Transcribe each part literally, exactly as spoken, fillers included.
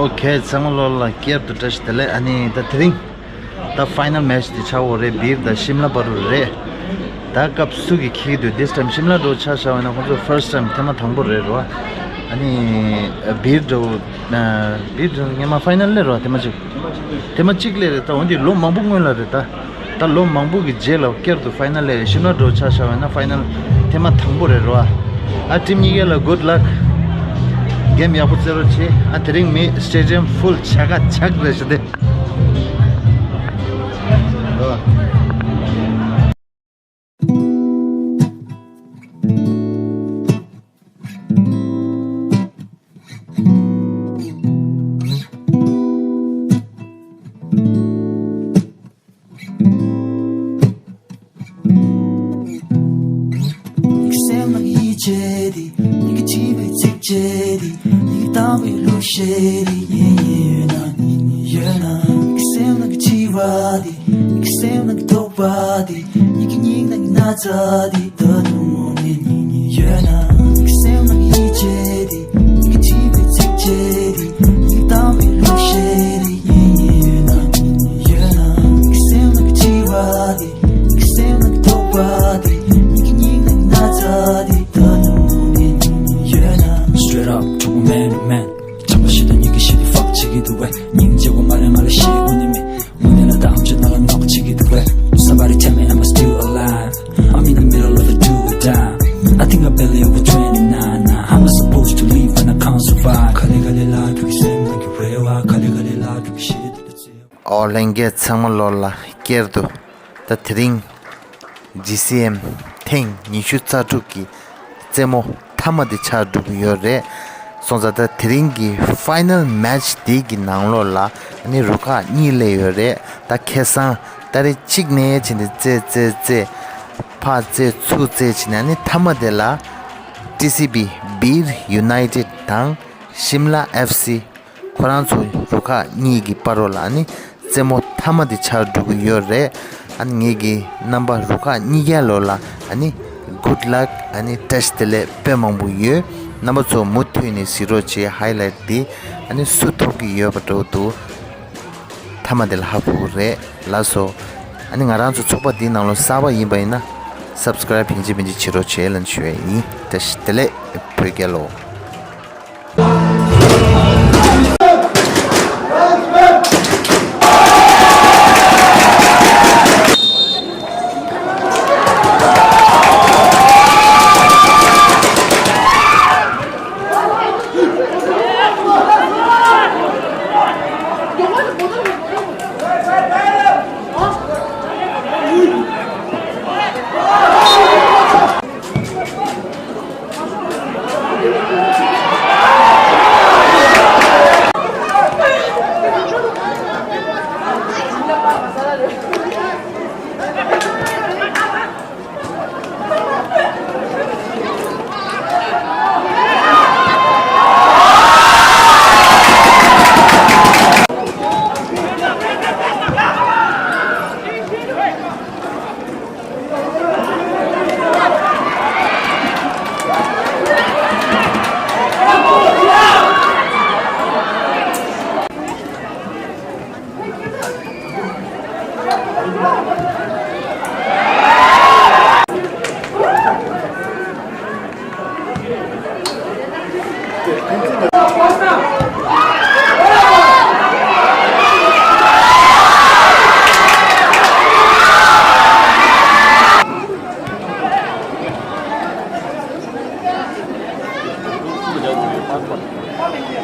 ཨོ་ཁེ། ཚང་མ་ལོ་ལ་བསྐྱར་དུ་བཀྲ་ཤིས་བདེ་ལེགས། ཨ་ནི་ད་དེ་རིང་ད་ཕའི་ནལ་མེ་ཆི་འདི་ཆགས་འོ་རེད། སྦིར་དང་ཤིམ་ལ་བར་དུ་རེད། ད་སྐབས་སུ་གི་ཁེ་གི་འདུག this time ཤིམ་ལ་འགྲོ་ཆ་བཞག་པ་ན་ཁོང་ཚོ་ཕར་སི་ཊི་ཊེམ་ཐེངས་མ་དང་པོ་རེད་རོ། ཨ་ནི་སྦིར་འགྲོ་སྦིར་འགྲོ་ངས་མ་ཕའི་ནལ་ལས་རོ་ཐེངས་མ་གཅིག་ཐེངས་མ་གཅིག་ལས་རེད། ད་འོན་ཏེ་ལོ་མང་པོ་སྔོན་ལ་རེད། ད་ད་ལོ་མང་པོ་གི་རྗེས་ལ་བསྐྱར་དུ་ཕའི་ནལ་ལས་ཤིམ་ལ་འགྲོ་ཆ་བཞག་པ་ན་ཕའི་ནལ་ཐེངས་མ་དང་པོ་རེད་རོ། ཨ་ཊིམ་གཉིས་ཀ་ལ་གུཌ་ལག་གེམ་ཡག་པོ་རྩེ་རོགས་བྱེད། ཨ་དེ་རིང་མི་སི་ཊེ་ཌི་ཡམ་ཕུལ་ཆག་ག་ཆག་རེད་ཤི་དེ། སེམས་ནང་གི་ཡིད་ཆེས་དེ། ཉིད་ཀྱི་བྱིས་པའི་ཚིགས་བཅད་དེ། ཉིད་ཀྱི་གཏམ་པའི་གླུ་གཞས་དེ། ཡིན་ཡིན་ཡོད་ན་ཉིད་ཡིན་ཡོད་ན། ཉིད་ཀྱི་སེམས་ནང་གི་འཆི་བ་དེ། ཉིད་ཀྱི་སེམས་ནང་གི་དོགས་པ་དེ། ཉིད་ཀྱི་སྙིང་ནང་གི་ན་ཚ་དེ། ད་དུང་ངོམས་ནས་ཉིད་ཡིན་ཡོད་ན། ཉིད་ཀྱི་སེམས་ནང་གི་ཡིད་ཆེས་དེ། ཉིད་ཀྱི་བྱིས་པའི་ཚིགས་བཅད་དེ། ཉིད་ཀྱི་གཏམ་པའི་གླུ་གཞས་དེ། ཡིན་ཡིན་ཡོད་ན་ཉིད་ཡིན་ཡོད་ན། ཉིད་ཀྱི་སེམས་ནང་གི་འཆི་བ་དེ། ཉིད་ཀྱི་སེམས་ནང་གི་དོགས་པ་དེ། ཉིད་ཀྱི་སྙིང་ནང་གི་ན་ཚ་དེ། ད་དུང་ངོམས་ནས་ཉིད་ཡིན་ཡོད་ན། Straight up to man to man. བྱམས་པ་ཞེ་སྡང་གཉིས་ཀྱི་ཞེ་པོ་ཕག་བྱེད་ཀྱི་འདུག་པས། སྙིང་རྗེ་བོ་མ་རེད་མ་རེད་ཤེས་དགོས་ནི་མེད། དངོས་གནས་ལ་ད་ཨམ་ཅོག་ནང་ལ་ནོག་བྱེད་ཀྱི་འདུག་པས། Somebody tell me, am I still alive? I'm in the middle of a do or die. I think I barely over twenty-nine now. How am I supposed to live when I can't survive? ག་ལེ་ག་ལེ་ལ་འགྲོ་གི་སེམས་ནང་གི་རེ་བ། ག་ལེ་ག་ལེ་ལ་འགྲོ་གི་ཤེས་དེ་ལ་བརྩེ་བ། ཨོ་ལྷན་རྒྱས་ཚང་མ་ལོ་ལ་བསྐྱར་དུ་ད་དེ་རིང་ཇི་སི་ཨེམ་ཐེངས་ཉི་ཤུ་རྩ་དྲུག་གི་རྩེད་མོ་མཐའ་མ་དེ་ཆགས་འགྲོ་གི་ཡོད་རེད། སོང་ཙང་ད་དེ་རིང་གི་ཕའི་ནལ་མེ་ཆི་དེ་གི་ནང་ལོགས་ལ་ཨ་ནི་རུ་ཁག་གཉིས་སླེབས་ཡོད་རེད། ད་ཁ་སང་ཏ་རིག་གཅིག་ནས་བྱས་ནས་རྩེད་རྩེད་རྩེད། ཕར་རྩེད་ཚུར་རྩེད་བྱས་ནས་ཨ་ནི་མཐའ་མ་དེ་ལ་ཊི་སི་བི་སྦིར་ཡུ་ནའི་ཊེཌ་དང་ཤིམ་ལ་ཨེཕ་སི། ཁོ་རང་ཚོ་རུ་ཁག་གཉིས་ཀྱི་བར་རོ་ལ་ནི་རྩེད་མོ་མཐའ་མ་དེ་ཆགས་འགྲོ་གི་ཡོད་རེད། ཨ་ནི་ངེད་ཀྱི་རྣམ་པ་རུ་ཁག་གཉིས་ཀ་ལོ་ལ་ཨ་ནི་གུཌ་ལག་ཨ་ནི་བཀྲ་ཤིས་བདེ་ལེགས་དཔེ་མང་པོ་ཡོད། རྣམ་པ་ཚོ་མུ་མཐུད་ནས་གཟིགས་རོགས་བྱེད། ཧའི་ལའེ་ཊི་དེ་ཨ་ནི་སུ་ཐོབ་ཀྱི་ཡོད་པ་འདྲ་བོ་འདུག་མཐའ་མ་དེ་ལ་ཧ་གོ་གི་རེད། ལགས་སོ། ཨ་ནི་ང་རང་ཚོ་ཚོགས་པ་འདིའི་ནང་ལོ་གསར་པ་ཡིན་པ་ཡིན་ན་སབ་སི་ཀ་རའིབ་ཡིན་གཅིག་མིན་གཅིག་བྱེད་རོགས་བྱེད་ལབ་ཞུ་ཡ་ཡིན། བཀྲ་ཤིས་བདེ་ལེགས་བོད་རྒྱལ་ལོ།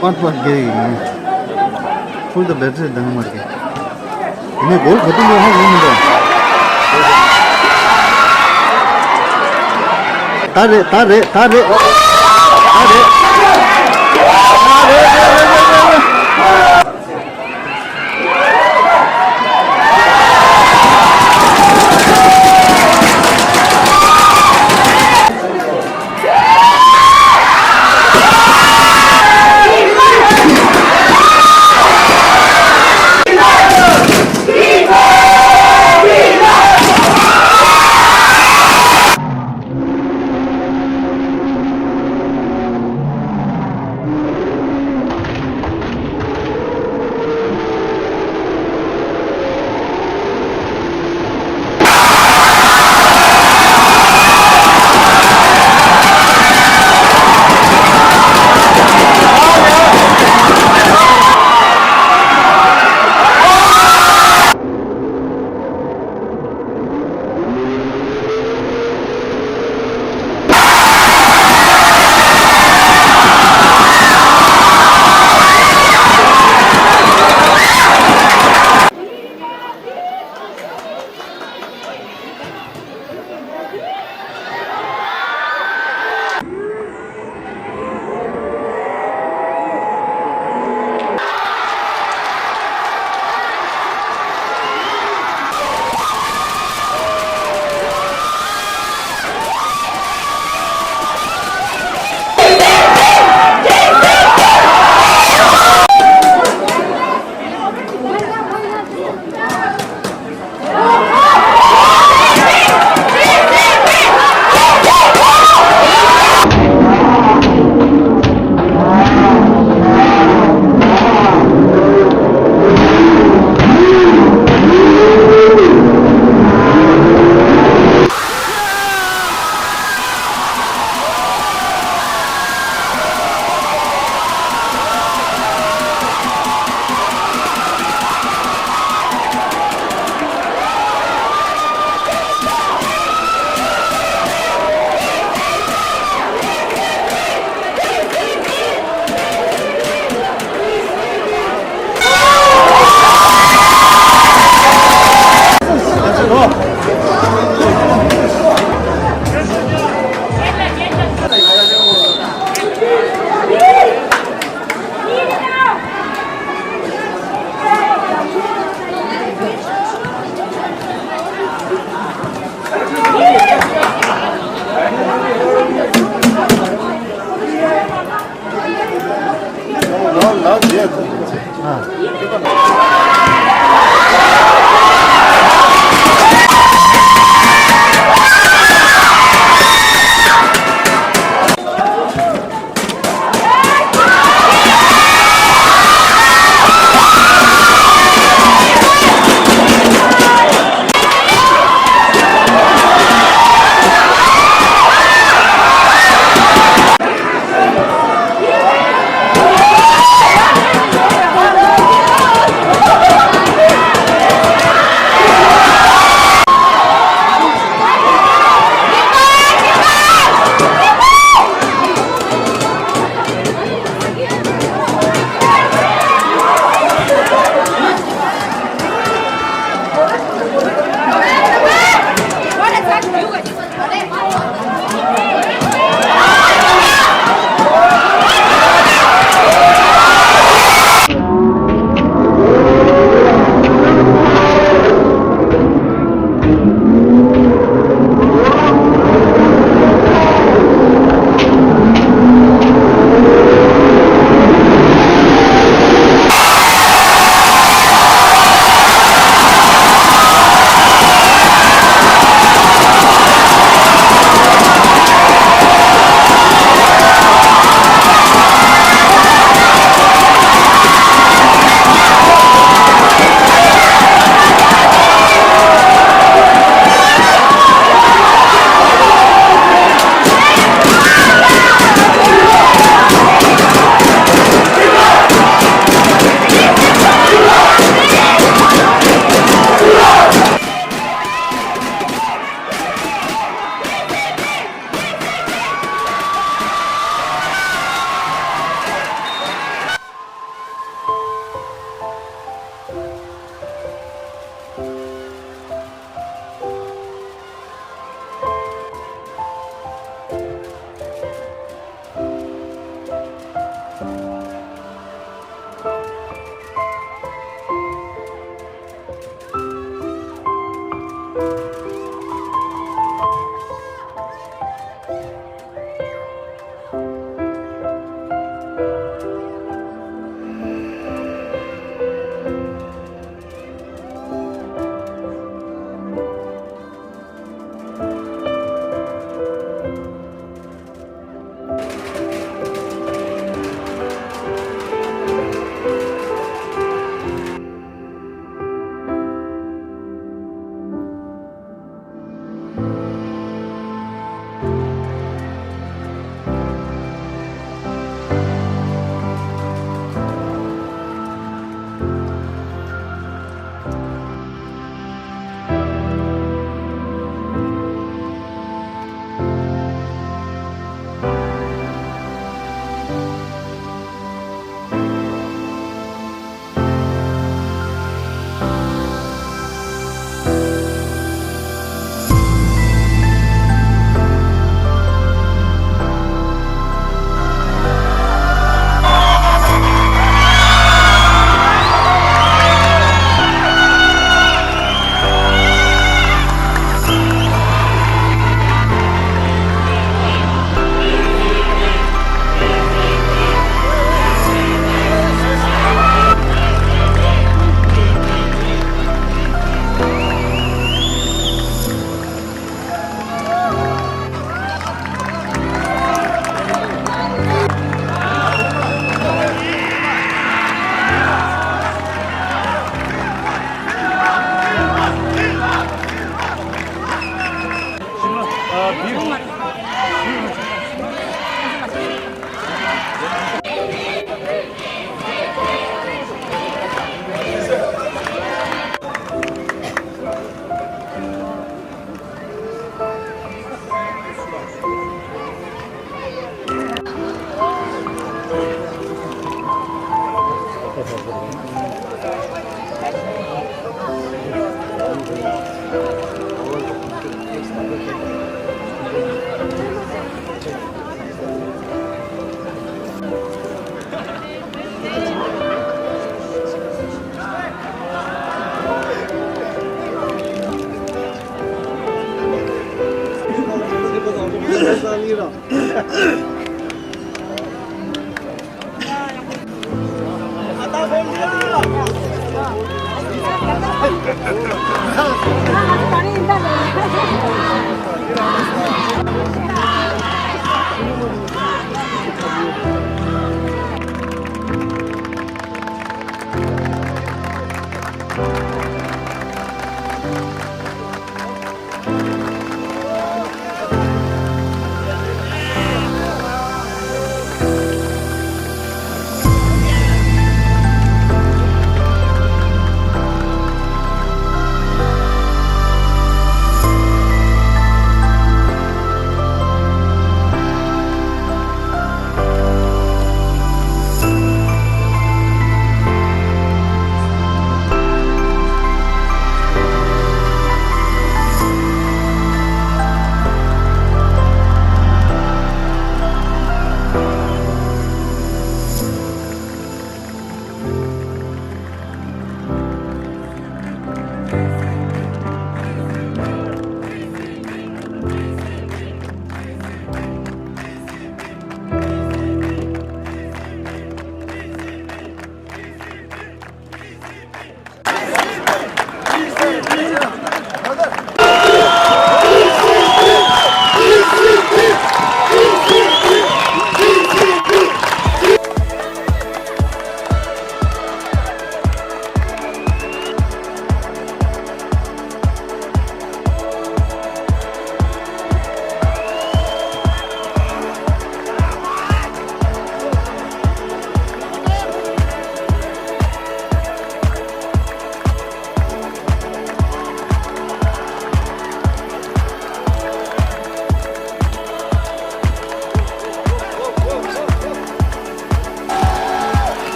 པར་པར་རྒྱག་ཡིན། ཕུལ་ད་བེ་ཊི་རི་དང་མར་གི། ནི་གོལ་ག་དུས་ཡོང་ཧ་ཡོང་མི་འདུག་ད་རེད་ད་རེད་ད་རེད། ད་རེད། ད་རེད།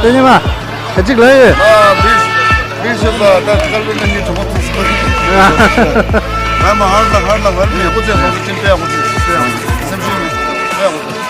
དེ་ཉི་མ། ག་ཅིག་ལ་ཡོད། ཨ། བིས། བིས་ཤོད་ལ་ད་ཁ་ལོ་ན་ནི་གྲོགས་པོ་ཐུག་སོང་། ང་མ་ཧར་ལ་ཧར་ལ་ཧར་ལ་ཡག་པོ་བྱས་སོང་། ཅིན་པའི་ཡག་པོ་བྱས། སེམས་ཤུགས་མེད།